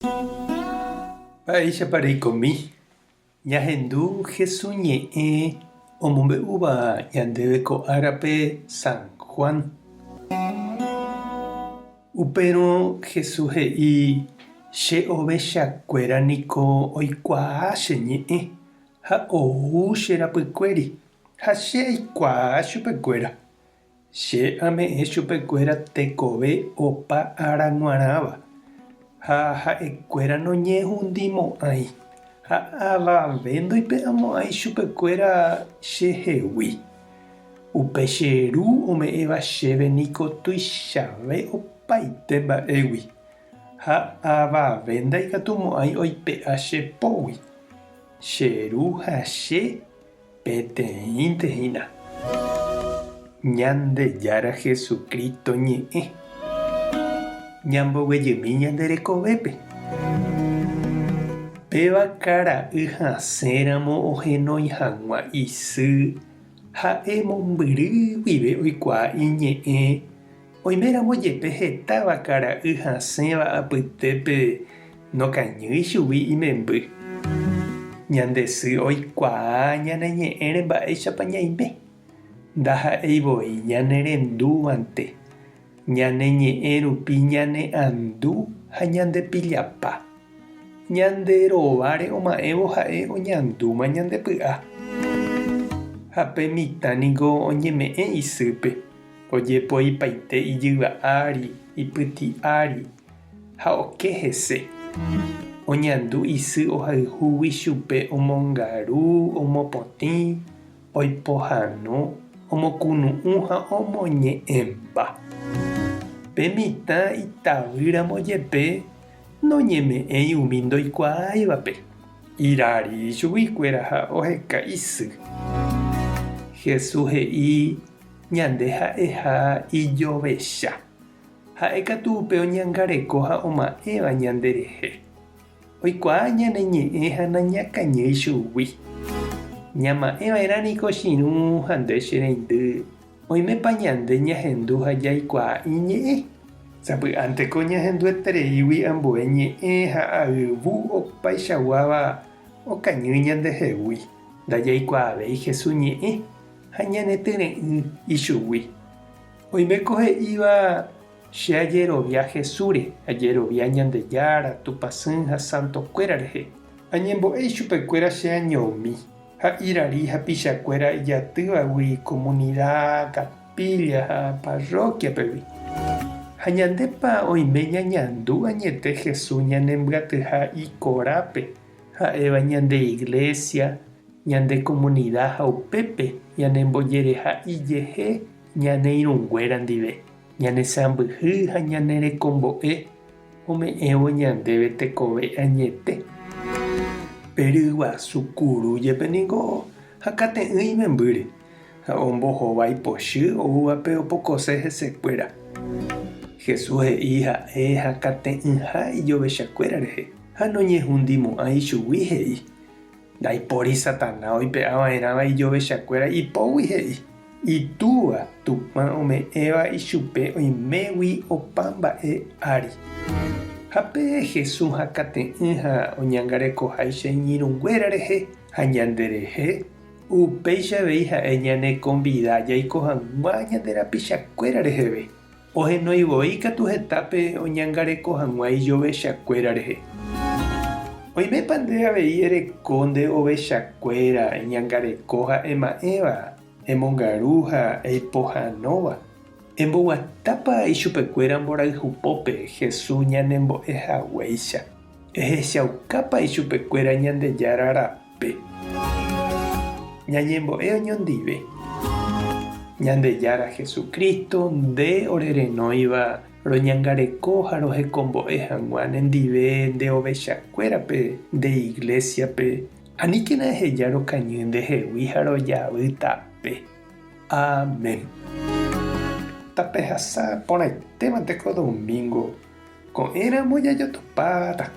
Mba'éichapa reikomi ñahendu Hesu ñe'ẽ omombe'úva ñandéve ko árape San Juan? Upérõ Hesu he'i, Che ovechakuéra niko oikuaa che ñe'ẽ ha ou che rapykuéri, ha che aikuaa chupekuéra. Che ame'ẽ chupekuéra tekove opa ára g̃uarãva, ha ha'ekuéra noñehundimo'ãi, ha avave ndoipe'amo'ãi chupekuéra chehegui. Upe che Ru ome'ẽva chéve niko tuichave opaite mba'égui, ha avave ndaikatumo'ãi oipe'a che pógui. Che Ru ha che Peteĩnte hína. Ñandejára Jesucristo ñe'ẽ. Ñamboguejymi ñande rekovépe. Péva kara'y hasẽramo ohenói hag̃ua isy, ha'e mombyry guive oikuaa iñe'ẽ, oiméramo jepe hetáva kara'y hasẽva apytépe Nokañýi chugui imemby. Ñande sy oikuaa ñane ñe'ẽre mba'éichapa ñaime. Ndaha'éi voi ñane rendúvante. Ñane ñe'ẽ rupi ñane andu ha ñande pillapa. Ñande rováre oma'ẽvo ha'e oñandúma ñande py'a. Ha pe mitã niko oñeme'ẽ isýpe, ojepoipaite ijyva ári, ipytĩ ári. Ha oke hese. Oñandu isy ohayhúgui chupe omongaru, omopotĩ, oipohano, omokunu'ũ ha omoñe'ẽmba. Pe mitã itavýramo jepe noñeme'ẽi umi ndoikuaáivape. Irari chuguikuéra ha oheka isy. Jesús he'i ñande ha'eha ijovecha. Ha'e katu upe oñangareko ha oma'ẽva ñanderehe. Oikuaa ñane ñe'ẽ ha nañakañýi chugui. Ñama'ẽ va'erã niko chirũ ha nde che reindy, oimépa ñande ñahendu ha jaikuaa iñe'ẽ. Sapy'ánteko ñahenduetereígui ambue ñe'ẽ ha ayvu opaichaguáva okañy ñandehegui, ndajaikuaavéi Jesús ñe'ẽ ha ñanetyre'ỹ ichugui. Oiméko he'íva, Che ajerovia Jesúsre, ajerovia Ñandejára, Tupãsy ha santokuéra rehe. Añembo'e ichupekuéra che añomi, ha irari hapichakuéra ijatývagui komunida, kapílla ha parrókiapegui. Ha ñandépa oime ñañandu añete Jesús ñanembyatyha ikorápe, ha'éva ñande iglésia, ñande komunida ha upépe ñanembojereha ijehe Ñane irũnguéra ndive, ñane sãmbyhy ha ñane rekombo'e ome'ẽvo ñandéve tekove añete. Pe ryguasu kuru jepe ningo hakate'ỹ imembýre, ha ombohovái pochy oúvape opokose hesekuéra. Jesús he'i ha'e hakate'ỹha ijovechakuéra rehe, ha noñehundimo'ãi ichugui he'i. Ndaipóri Satana oipe'a va'erãva ijovechakuéra ipógui he'i, Itúva Tupã ome'ẽva ichupe oimégui opa mba'e ári. Ha pe Jesús hakate'ỹ ha oñangarekoháicha iñirũnguéra rehe ha ñande rehe, upéicha avei ha'e ñane konvida jaiko hag̃ua ñande rapichakuéra reheve. Ohenói voi katu hetápe oñangareko hag̃ua ijovechakuéra rehe. Oimépa nde avei ereko nde ovechakuéra eñangareko ha ema'ẽva, emongaru ha eipohãnóva? Emboguatápa ichupekuéra mborayhupópe Jesús ñanembo'e haguéicha? Ehechaukápa ichupekuéra Ñandejára rape? Ñañembo'e oñondive. Ñandejára Jesucristo, nde orerenóiva roñangareko ha rohekombo'e hag̃ua nendive nde ovechakuérape nde iglésiape, aníkena eheja rokañy ndehegui ha rojavy tape. Amén. Tapehasa porãitémante ko domingo, ko'ẽramo jajotopáta.